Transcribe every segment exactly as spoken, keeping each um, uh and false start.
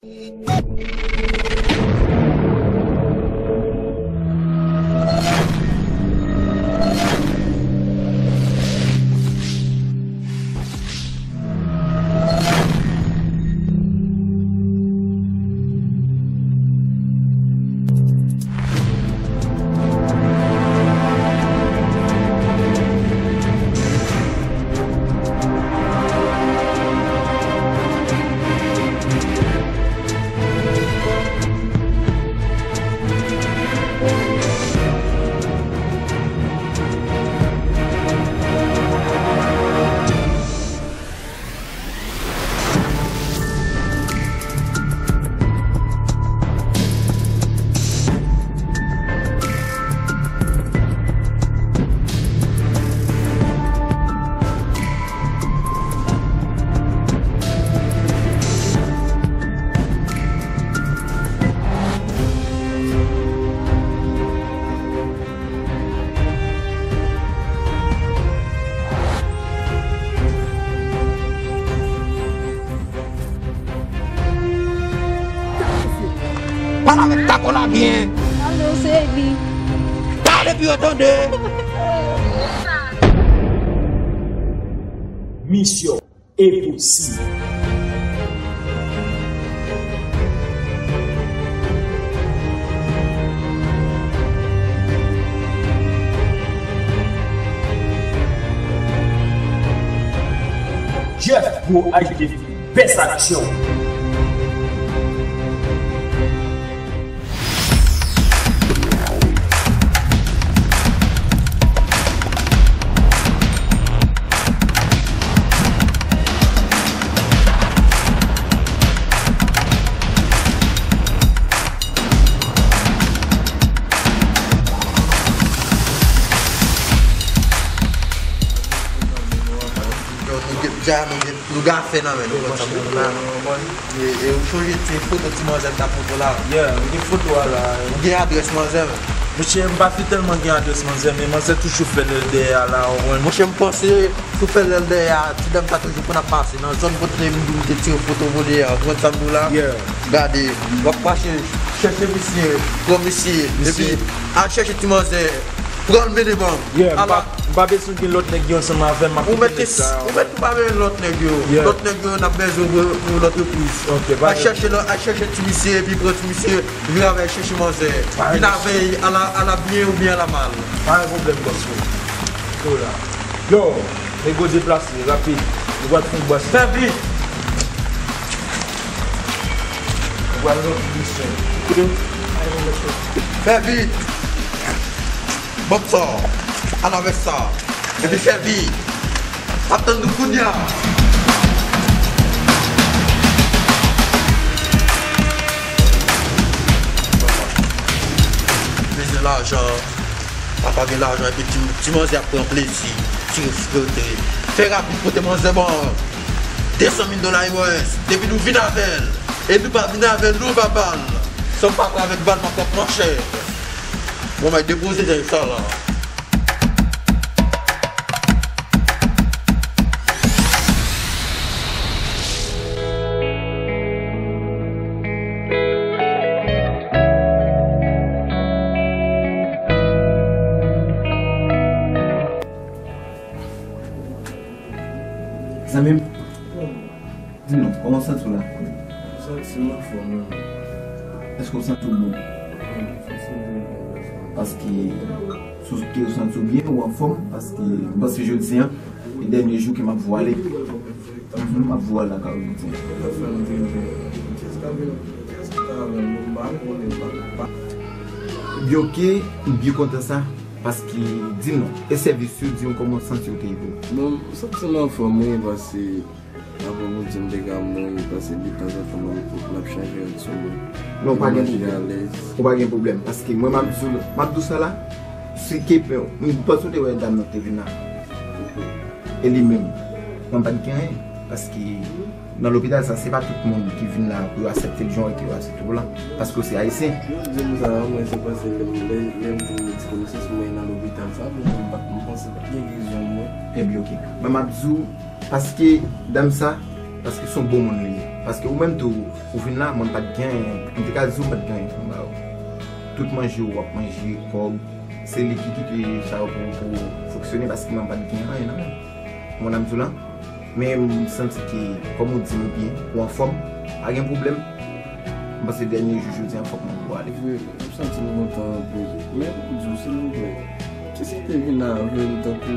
Pale avèk tako la byen. Alo, se li. Pale pou yo tande. Misyon enposib. Jeff Pro H D V, bèz aksyon. Yo, nou gen, dja nou gen, nou gen afè nan men nou, konn sa m di w la. E, e ou chonje ti foto ti manzè m t ap montre w la? Yeah, m gen foto a la. Ou gen adrès manzè m? Monchè, m pa fin tèlman gen adrès manzè, men manzè toujou fè lè l dèyè a la, ou konprann? Monchè, m panse tou fè lè l dèyè a, ti dam sa toujou konn ap pase nan zòn kote m di w te tire foto vòlè a, ou konn sa m di w la? Yeah. Gade, w ap mache, chèche misye, pran misye, epi al chèche ti manzè, pran l mennen ban m. Yeah, m pa, m pa bezwen gen lòt nèg yo ansanm avè m, m ap kite nèg sa yo. Ou mèt pa menm lòt nèg yo. Yeah. Lòt nèg yo, n ap bezwen pou, pou lòt repriz. Ok, pa de pwoblèm. Al chèche lòt, al chèche ti misye, epi pran ti misye, vin avè l chèche manzè. Vin avè l, ala, ala byen oubyen ala mal. Pa gen pwoblèm, bòs mwen. Yo la. Yo, nego deplase, rapid. Nou pral fè yon bòs. Fè vit! Nou pral nan yon misyon. Fè vit! Bon, sa, al avèk sa. Epi fè vit. Ap tann nou kounye a. Bezwen lajan. Papa gen lajan, epi ti, ti manzè ap pran plezi, ti respekte. Fè rapid, pote manzè ban de san mil dola U S. Depi nou vin avè l, e nou pa vin avè l, nou pa ba l. San pa pran avèk bal, m ap pran chè. Bon, mwen depoze dèyè sa la. Zanmi m, di non, kòman w santi w la? M santi m anfòm, wi. Èske w santi w bon? Wi, m santi m byen, wi. Paske, si w te santi w byen, ou anfòm, paske m panse jodi a, e dènye jou ke m ap vwale. Mhm, m ap vwale lakay ou jodi a. Ebyen, oke, m byen kontan sa, paske, di non, e sèvis yo, di m kòman w santi w te ye tou. Bon, m santi m anfòm, wi, paske, apre Bondye, m te ka mouri, paske detanzantan, m ap, m ap chanje rad sou mwen. Non, pa gen pwoblèm. Ou pa gen pwoblèm, paske mwen, m ap di w, m ap di w sa la, si ke, m panse w te wè dam nan te vin la. E li menm, mwen pa t gen anyen, paske nan lopital sa, se pa tout moun ki vin la pou yo aksepte l jan ke yo aksepte w la, paske w se ayisyen. Yo di m sa, mwen se paske lè, lè, lè m vin gen ti konesans mwen nan lopital sa, men mwen pa, m panse pa t gen rezon mwen. Ebyen, oke. Mwen, m ap di w, paske dam sa, paske se yon bon moun li ye. Paske ou menm tou, ou vin la, mwen m pa t gen, m te ka di w m pa t gen anyen pou m ba ou. Tout manje w ap manje, kòb, se li ki kite sa yo pou, pou fonksyone, paske mwen m pa t gen anyen nan men m. Ou konprann sa m di w la? Men m santi ke, kòm ou di m ou byen, ou anfòm, pa gen pwoblèm. M panse dènye jou jodi a fòk mwen pou ale. Vre, m santi m kontan anpil. Men pou di w, silvouplè, kiyès ki te vin avè m tankou,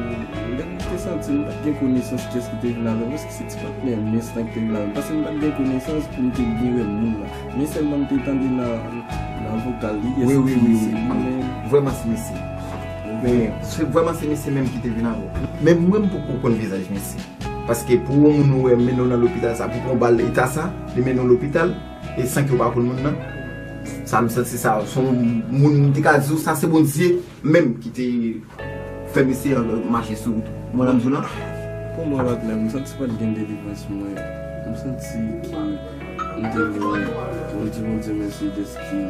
lè m te santi m pa t gen konesans kiyès ki te vin avè m, èske se ti patnè Mens lan ki te vin avè m? Paske m pa t gen konesans pou m te byen wè moun nan. Men sèlman m te tande nan, nan vokal li, wi, èske wi, wi, se li menm? Vrèman se mesye. Men se vrèman se mesye menm ki te vin avè w. Men mwen m poko konn vizaj mesye. Paske pou yon moun ou wè mennen w nan lopital sa, pou pran bal eta sa, li mennen w lopital, e san ke w pa konn moun nan, sa m santi sa, se yon moun m te ka di w, sa se Bondye menm ki te fè mesye an mache sou wout. Mwen nan di w lan. Pou mwen, patnè, m santi pa t gen delivrans mwen. M santi ke m te vin pou m di Bondye mèsi dèske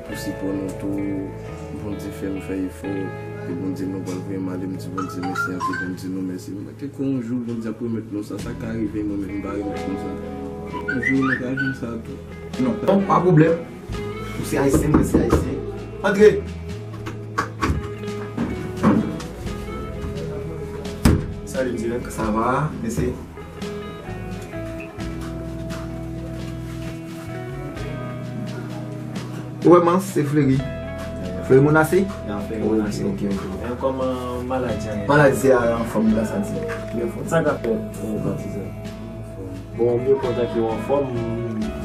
pou sipò nou tou. Bondye fè m fè efò. E Bondye, mwen pral voye m ale, m di Bondye mèsi anpil, m di nou mèsi. Kèlke yon jou, Bondye ap remèt nou sa, sa ka rive, mwen menm, m pa remèt nou sa. Yon jou, nou ka jwenn sa tou. Non, pa pwoblèm. Ou se ayisyen, mwen se ayisyen. Antre! Salut, dirèk. Sa va, mesye? Ou wè Mans, se Fleury. Fleury Monase? Ya, Fleury Monase. Ok, ok, ok. Men kòman maladi a ye? Maladi a anfòm, gras a Dye. Byen fò. Sa k ap fèt, patizan? Bon, m byen kontan ke w anfòm.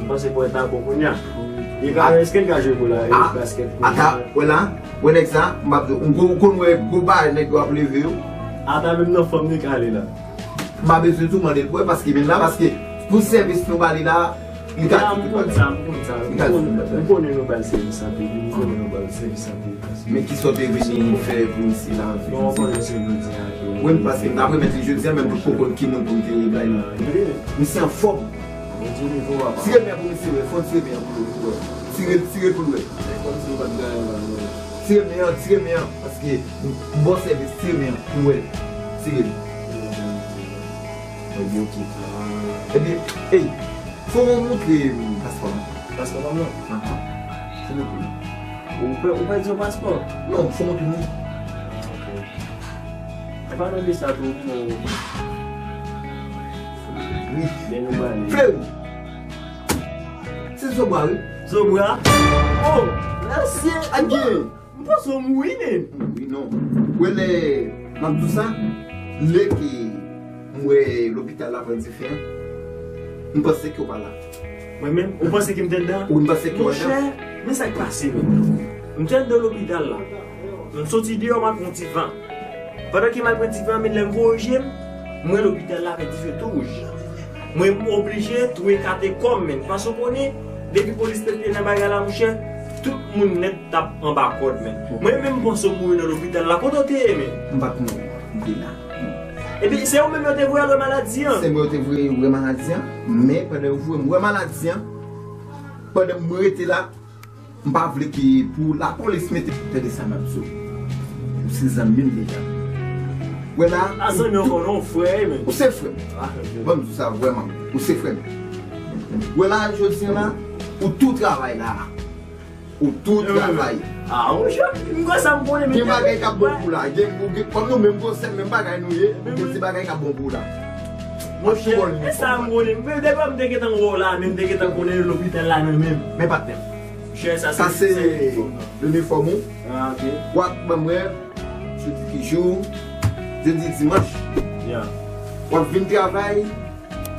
M panse pwèt la bon kounye a. Li ka, èske l ka jwe boul la, e, basket kounye a? Ata, wè la, wè nèg sa, m ap di w, ou konn wè gwo bagay nèg yo ap leve yo. Ata menm nan fòm li ka ale la. M pa bezwen tou mande l pou wè paske menm la, paske pou sèvis nou ba li la, li ka di tout bagay. M konn sa, m konn sa. Li ka di tout bagay. M konnen nou ba l sèvis anpil, m konnen nou ba l sèvis anpil. Men kisa w te vini fè pou misye la? Non, w konnen se jodi a ke. Wi, paske m t ap remèt li jodi a, men m potko konn ki moun pou m te bay non. Misye anfòm. Tire men pou misye wè, fò w tire men an pou l wè. Tire, tire pou l wè. Kòmsi nou pa t gen anyen la, non. Tire men an, tire men an, paske m ba w sèvis, tire men an pou l wè. Tire l. Ebyen, ok. Ebyen, ey, fò w montre m paspò a. Paspò pa m nan? Ahan. Silvouplè. Ou pè, ou pèdi yon paspò? Non, fò w montre m li. Ok. E pa nan de sa tou, non. Wi. Men nou ba li. Fleury! Se Zobra, wi. Zobra? Oh! Mèsi! Adye! M panse w mouri, men. Wi, non. Wè lè m ap di w sa, lè ke m wè lopital la pran dife an, m panse ke w pa la. Mwen menm, ou panse ke m te anndan? Wi, m panse ke w anndan. Monchè, men sa k pase menm. M te anndan lopital la. M soti deyò, m al pran yon ti van. Pandan ke m al pran ti van, men lè m voye je m, m wè lopital la avèk dife tou wouj. Mwen, m oblije tou ekate kò m, men. Paske w konnen, depi polis te nan bagay la, monchè, tout moun nèt t ap anba kòd, men. Mwen menm, m panse w mouri nan lopital la. Kote w te ye, men? M pa t mouri. M te la. Epi, se ou menm yo te voye al wè maladi an? Se mwen yo te voye wè maladi an, men pandan yo voye m wè maladi an, pandan m rete la, m pa vle ke pou lapolis mete, tande sa m ap di w. Ou se zanmi m deja. Wè la. A zanmi ankò non, frè, men. Ou se frè m. Ah, ok. Ban m di w sa vrèman. Ou se frè m. Wè la, jodi a la, ou tou travay la. Ou tou travay. Ah, monchè, m kwè sa m konnen, men. Gen bagay k ap bon pou w la. Gen, gen, kòm nou menm gwosè, menm bagay nou ye, gen ti bagay k ap bon pou w la. Monchè, e sa m konnen. Men depi m te gentan wè w la, men m te gentan konnen lopital la nan men m. Men patnè m. Monchè, sa se, sa se linifòm ou. Ah, ok. W ap ban m wè, jodi ki jou? Jodi, dimanch. Ya. W ap vin travay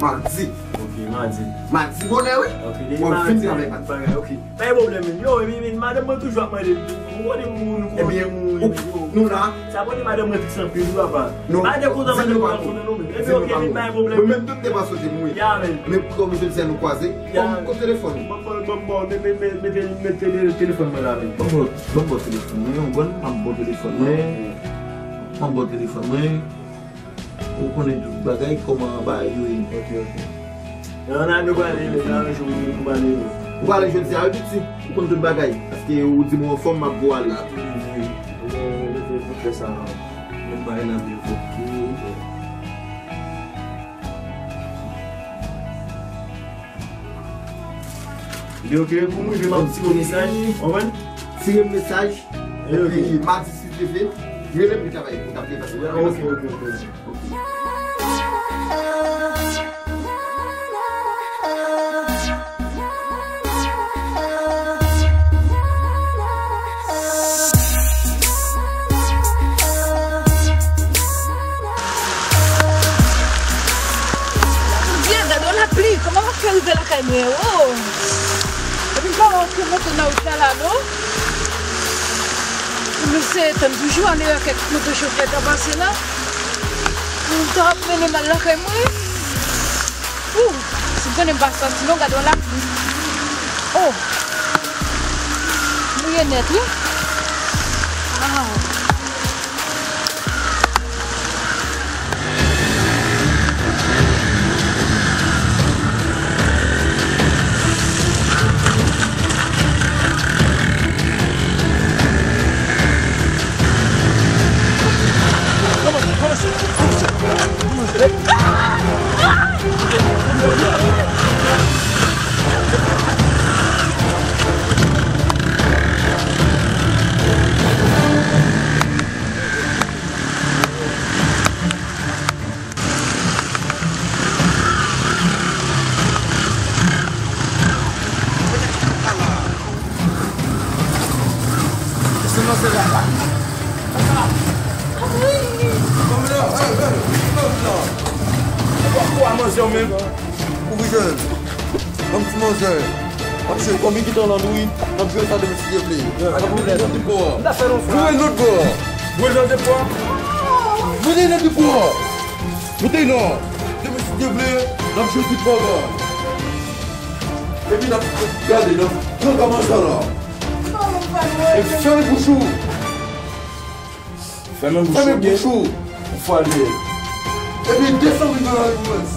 madi. Ok, madi. Madi bonè, wi. Ok, w ap vin travay madi. Bagay, ok. Pa gen pwoblèm, men. Yo, men, men, madanm mwen toujou ap mande m, ou konnen moun, ou konnen moun, yo. Ebyen, nou la. Sa pote madanm mwen tris anpil, wi, papa. Non, pa de kontan madanm mwen kontan nou, men. Ebyen, ok, men, pa gen pwoblèm. Mwen menm tou, m te panse w te mouri. Ya, men. Men kòm jodi a nou kwaze, ban m telefòn ou. Ban m, ban m, ban m, mete, mete, mete telefòn mwen la, men. Ban m, ban m telefòn mwen, yon bon, m ap ba w telefòn mwen. M ap ba w telefòn mwen. Ou konnen tout bagay, kòman bagay yo ye. Ok, ok. Nan, nan, nou prale, men, nan yon jou, nou prale, non. Ou prale jodi a, wi, piti. Ou konn tout bagay. Paske ou di m ou anfòm, m ap voye ale. Wi, wi, wi, wi, fè sa. Men bagay nan byen fòk tou. Ok. Ok, ok, pou m rive, m ap tire mesaj. Konprann? Tire mesaj. Epi, madi, si Dye vle, rele m, nou travay pou n ap depase. Ok, ok, ok. Bondye, gade yon lapli, kòman m ap fè rive lakay mwen? Oh! Epi m pa wè okenn moto nan wout la, la, non. Mesye, tann toujou ale wè kèk moto chofè ta pase la. Moun ta ap mennen m al lakay mwen. Ou, si m konnen m pa santi non, gade yon lapli. Oh! Mouye nèt, wi. Ah! Ou a manzè w menm? Ou vizaj. Banm ti manzè. Ap jwe kòm ki tan lan wi. N ap jwe sa demen si Dye vle. N ap jwe nan tout bò. Jwe lòt bò. Jwe nan tout bò. Jwe nan tout bò. Moute non. Demen si Dye vle, n ap jwe tout bò. Epi n ap gade, n ap pran kòmansman la. E fèmen bouch ou. Fèmen bouch ou. Fèmen bouch ou. Ou fwa li ye. Epi desann vin nan lari mwen.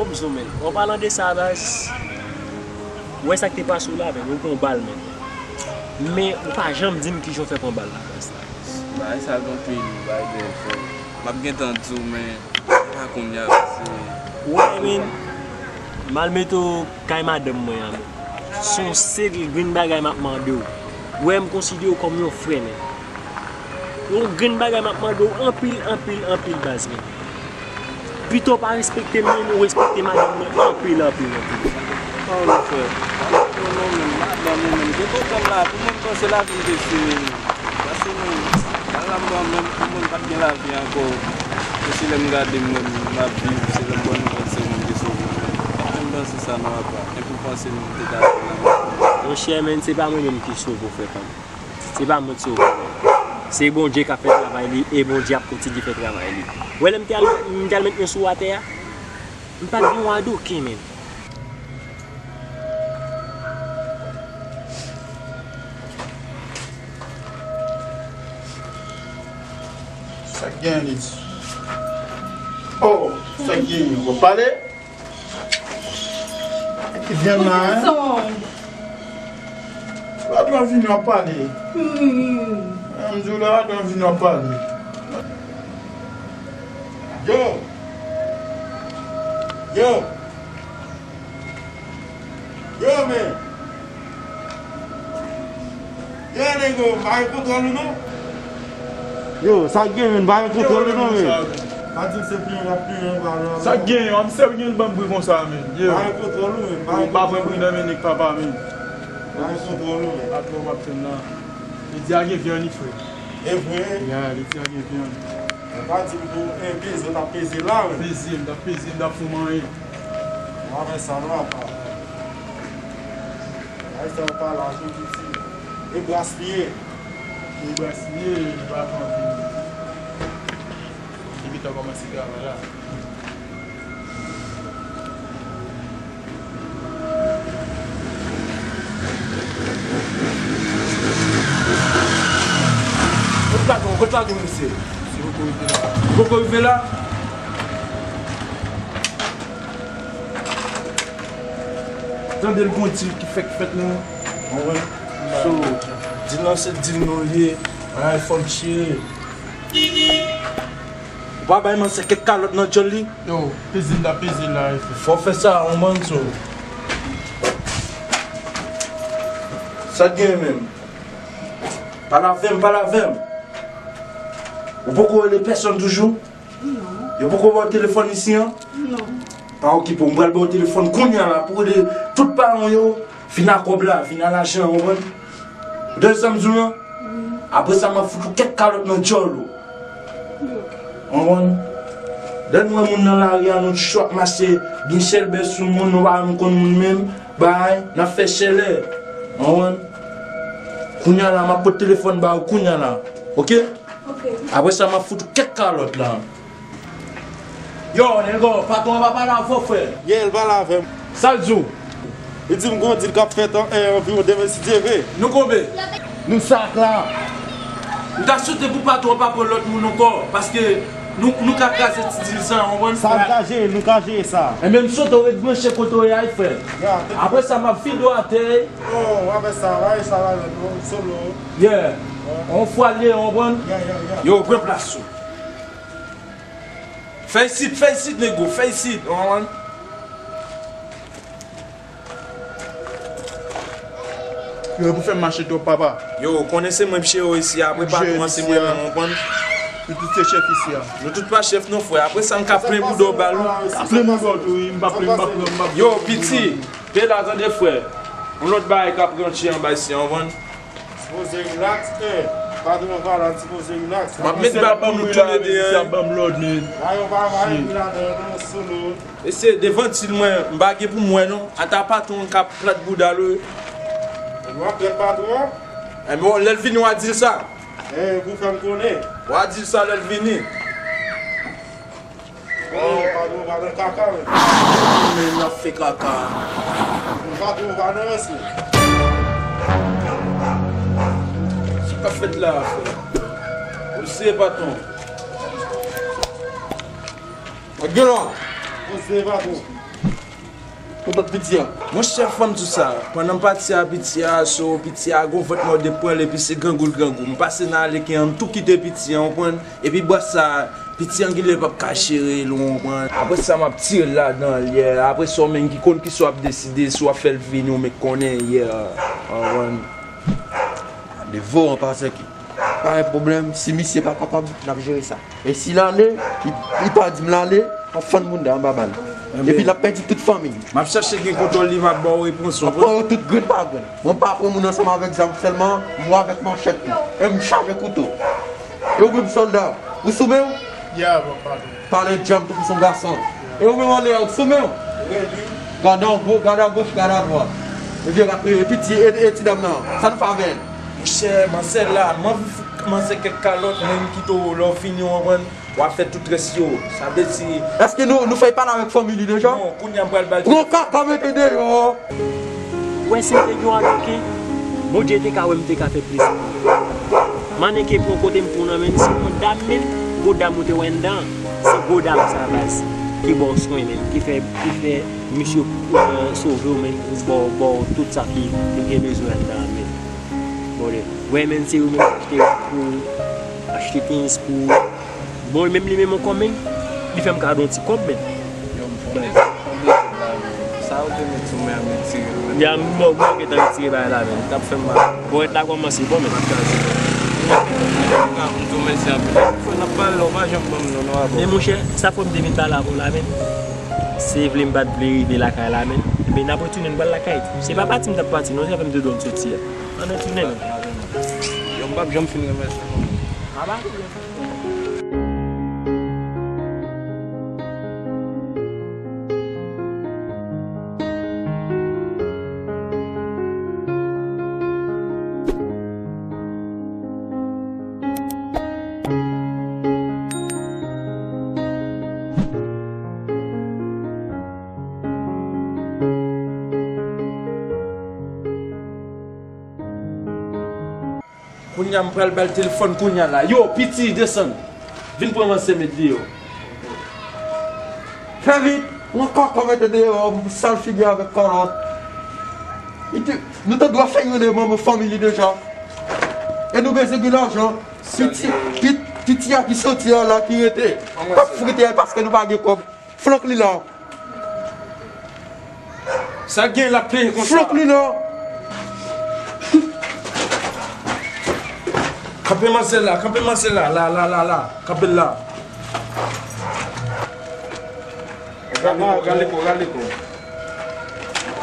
Bon, men, an palan de sa, baz, ou wè sa k te pase w la, men, ou pran bal, men. Men, ou pa janm di m kijan w fè pran bal la, baz. Bagay sa gen anpil, bagay de fè. M ap gentan di w, men, se pa kounye a, se... Ou wè, men, m al mete w kay madanm mwen an, men. Se yon seri grenn bagay m ap mande w. Ou wè, m konsidere w kòm yon frè, men. Yon grenn bagay m ap mande w anpil, anpil, anpil, baz, men. Pito w pa respekte m, men ou respekte madanm mwen anpil, anpil, anpil. Oh, mon frè. Non, non, men, madanm ou menm. Depi w pran m la, pou mwen, m panse lavi m te fini, men. Pase, men, mal la m pran menm, pou mwen, m pa t gen lavi ankò. E se lè m gade m, menm, m ap viv, se lè m pran nouvèl, se ou menm ki sove m, men. Pa janm panse sa, non, apa. Epi w panse m te ka fè nan... Monchè, men, se pa mwen menm ki sove w, frè pa m. Se pa mwen ki sove w. Se Bondye k ap fè travay li, e Bondye ap kontinye fè travay li. Ou wè lè m te al, m te al met men sou ou atè a, m pa t gen yon adoken, men. Sa k gen, li di? Oh, sa k gen, w ap pale? Vyann la, en? Patwon vini, w ap pale. M di w la, patwon vini, w ap pale. Yo! Yo! Yo, men! Yo, nego, m pa gen kontwòl ou non. Yo, sa k gen, men, m pa gen kontwòl ou non, men. Pa di m se plimen, l ap plimen, m pa... Sa k gen, yo, m sèl gen ban m bri konsa, men. Yo. M pa gen kontwòl ou, men. M pa pran bri nan men nèg papa, men. M pa gen kontwòl ou, men. Patwon m ap tann la. Li di a gen vyann, wi, frè. E vre? Ya, li di a gen vyann. Mwen pa di m pou, e, peze, w t ap peze la, wi. Peze, m t ap peze, m t ap fè w manyen. Mwen avè sa la, pa. Ay, sa w pa la, tou piti. E bras li ye. E bras li ye, li pa t anvi. Li pito kòmanse travay la. Kot patwon, kot patwon, mesye? Li poko rive la. Li poko rive la? Tande l gon dil ki fèk fèt, non. Konprann? So, dil lan se dil nou li ye. Bagay fò m chire. Ou pa bay manzè kèk kalòt nan djòl li? Yo, peze m ta peze la, e frè. Fò w fè sa, yon manzo. Sa t gen menm? Pale avè m, pale avè m. Ou poko rele pèsonn toujou? Non. Yo poko ba w telefòn isi an? Non. Pa okipe w, m pral ba w telefòn kounye a la pou w rele tout paran w yo, vin a kòb la, vin a lajan, w konprann? Ou tande sa m di w lan? Wi. Apre sa, m ap fout ou kèk kalòt nan djòl ou. Wi, oke. Konprann? Lè n wè moun nan lari a, nou toujou ap mache byen chèlbè sou moun, nou pa menm konn moun menm, bay, n ap fè chèlè. Konprann? Kounye a la, m ap pot telefòn ba ou kounye a la. Oke? Oke. Apre sa, m ap fout ou kèk kalòt la. Yo, nego, patwon an pa pale avè w, frè. Yeah, l pale avè m. Sa l di w? Li di m gon dil k ap fèt an, eh, anviwon demen, si Dye vle. Nou konbe? Nou sak la. M ta swete pou patwon an pa pran lòt moun ankò, paske nou, nou ka kraze ti dil sa, w konprann? Sa n ka jere, nou ka jere sa. Enben, m swete w ret branche kote w ye a, frè. Ya, apre sa, m ap vide w atè. Oh, w ap fè sa, w ap fè sa la, non, solo. Yeah. On fwa l ye, w konprann? Ya, ya, ya. Yo, pran plas ou. Fè isit, fè isit, nego, fè isit, w konprann? Yo, pou fè m mache twòp, papa. Yo, konnen se mwen m cheri w isi a, apre patwon an se mwen menm, w konprann? Nou tout se chèf isi a. Nou tout pa chèf non, frè. Apre sa, m ka plen bouda w bal ou. Ka plen bouda w tou, wi, m pa plen, m pa plen, m pa plen. Yo, piti, te la, tande, frè. Yon lòt bagay k ap rantre anba isi a, w konprann? Sipoze relax, eh. Patwon an pa la, sipoze relax. M ap met bal pou nou toulede, hein. Misye ap ban m lòd, men. Ba yo pa, ba yo pi ladan, non, solo. Mesye, devan dil mwen, m pa gen pou m wè, non. Ata patwon an k ap plat bouda l, wi. W ap plat patwon an? Enben, lè l vini, w a di l sa. Eh, pou fè m konnen. W a di l sa lè l vini. Oh, patwon pa nan kaka, men. Men n ap fè kaka. Patwon pa nan ansi. Sa k ap fèt la, frè? Ou se patwon. Gad la. Ou se patwon. Kontan piti a. Monchè, fò m di w sa, pandan m pati a, piti a, so, piti a, gon vant mòde pran l, epi se grangou l grangou. M pase nan ale ke an tou kite piti a, w konprann? Epi bwat sa, piti an genlè p ap ka jere l, w konprann? Apre sa, m ap tire l ladan l, yeah. Apre sa, w menm ki konn kisa w ap deside, si w ap fè l vini, w menm konnen, yeah. W konprann? Devan an pa sèke. Pa gen pwoblèm, si misye pa kapab, n ap jere sa. E si l ale, li, li pa di m l ale, m ap fann bounda anba bal. Epi l ap pèdi tout fanmi l. M ap chache gen kontwòl li, m ap ba w repons ou. M ap pran yo tout grenn pa grenn. Mwen pa pran moun ansanm avèk zam sèlman, mwen avèk manchèt tou. E m chaje kouto. E ou menm sòlda, ou sou men w? Yeah, bon, pardon. Pale djanm tankou s on gason. E ou menm anlè a, ou sou men w? Gade an gwo, gade agoch, gade adwat. Ebyen, gade, e piti, e, e ti dam nan, sa nou fè avè l? Monchè, manzè la, m anvi fout manzè kèk kalòt, men m kite w lè w fini, w konprann, w a fè tout rès yo. Sa vle di. Èske nou, nou fèk pale avèk fanmi li deja? Non, kounye a m pral ba l. Pran kaka mete deyò! Ou wè si m te gen yon mannequin, Bondye te ka wè m te ka fè plis pou ou. Mannequin pran kote m pran nan men l, se yon dam menm, gwo dam ou te wè anndan an, se gwo dam sa baz, ki ba w swen menm, ki fè, ki fè misye, euh, sove w menm, ba w, ba w tout sa ki, ki gen bezwen anndan an menm. Bon, wè menm se yo menm ki achte rad pou ou, achte tenis pou ou. Bon, menm li menm ankò menm, li fè m kado yon ti kòb menm. Yo, m fè yon ti kòb la, menm. Sa ou te met sou men an, m retire l, menm. Ya, m bon, bon, gentan retire bagay la, menm. T ap fè m mal. Bon, rèt la kòmanse, bon, menm. M ap kaze, menm. M tou mèsi anpil. Fò n ap pale, ou pa janm ban m non, non, a bon. Men monchè, sa fò m te vin pale avè w la, menm. Se vle m pa t vle rive lakay la, menm. Ebyen, n ap retounen, n pral lakay. Se pa pati m t ap pati, non, se avè m te dwe m soti a. Ann retounen, menm. Yo, m p ap janm fin remèsye w, non. A pa pwoblèm. Kounye a, m pral ba l telefòn kounye a la. Yo, piti, desann. Vin pran manzè met deyò. Fè vit, pran kòkò mete deyò, sal figi avèk kalòt. Li te, nou te dwe fè yon manman fanmi li deja. E nou bezwen gen lajan. Piti, pit-, piti a ki soti a la ki rete. K ap frite a paske nou pa gen kòb. Flank li la. Sa gen l ap peye konsa. Flank li la. Kanpe manzè la, kanpe manzè la, la, la, la, la. Kanpe l la. Rale kò, rale kò, rale kò.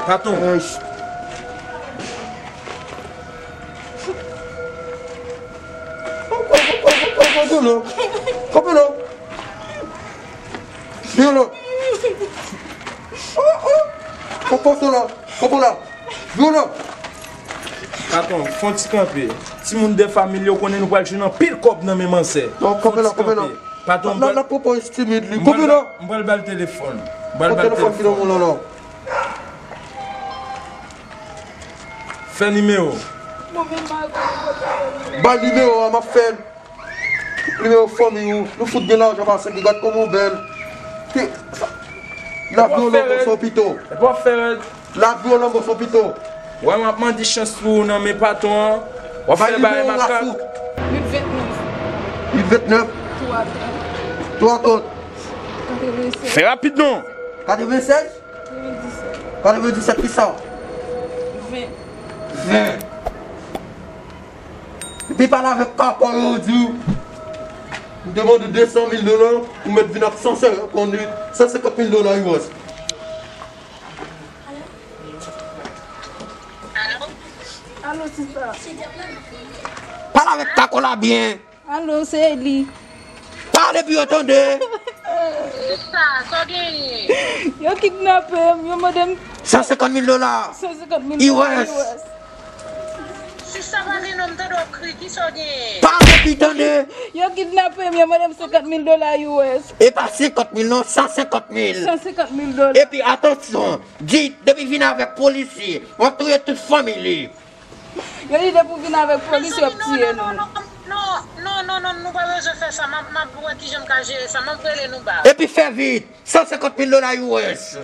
Patwon. Kanpe la. Vin la. Oh, oh. Konpòte w la. Konpò la. Vin la. Patwon, fè yon ti kanpe. Timoun de fanmi yo konnen nou pral jwenn anpil kòb nan men manzè. Non, kanpe la, kanpe la. Patwon, la, la pwopo estimid li. Kanpe la. M pral ba l telefòn. M pral ba l telefòn. Telefòn ki nan men w la. Fè nimewo. Mwen menm pa konn kote. Bay nimewo a, m ap fè l. Nimewo fanmi ou, nou fout gen lajan pase ki gad kòman w bèl. Ki, sa, lavi w lanmò son pito. Epi w ap fè rèd. Lavi w lanmò son pito. Wè m ap mande chans pou ou nan men patwon an. W ap fè bagay makak. Uit vennèf. Uit vennèf. Twa trant. Twa trant. Katrevensèz. Fè rapid non. Katrevensèz? Katrevendisèt. Katrevendisèt, kisa? Ven. Ven. Epi pale avèk kaka yo, di w, m te mande w de san mil dola, ou mèt vin ak san senkant mil, san senkant mil dola U S. Alo, sista. Pale avèk kako la byen. Alo, se li. Pale pou yo tande. Sista, sa w genyen? Yo kidnape m, yo mande m san senkant mil dola. San senkant mil dola U S. U S. Sista, pale non, m tande w ap kriye, kisa w genyen? Pale pou yo tande. Yo kidnape m, yo mande m senkant mil dola U S. E pa senkant mil non, san senkant mil. San senkant mil dola. Epi atansyon, di depi vin avèk polisye, w ap touye tout fanmi li. Yo di depi w vin avèk polis, yo ap tiye nou. Non, non, non, non, non, non, nou pa bezwen fè sa. M ap, m ap wè kijan m ka jere sa. M ap rele nou bak. Epi fè vit, san senkant mil dola U S.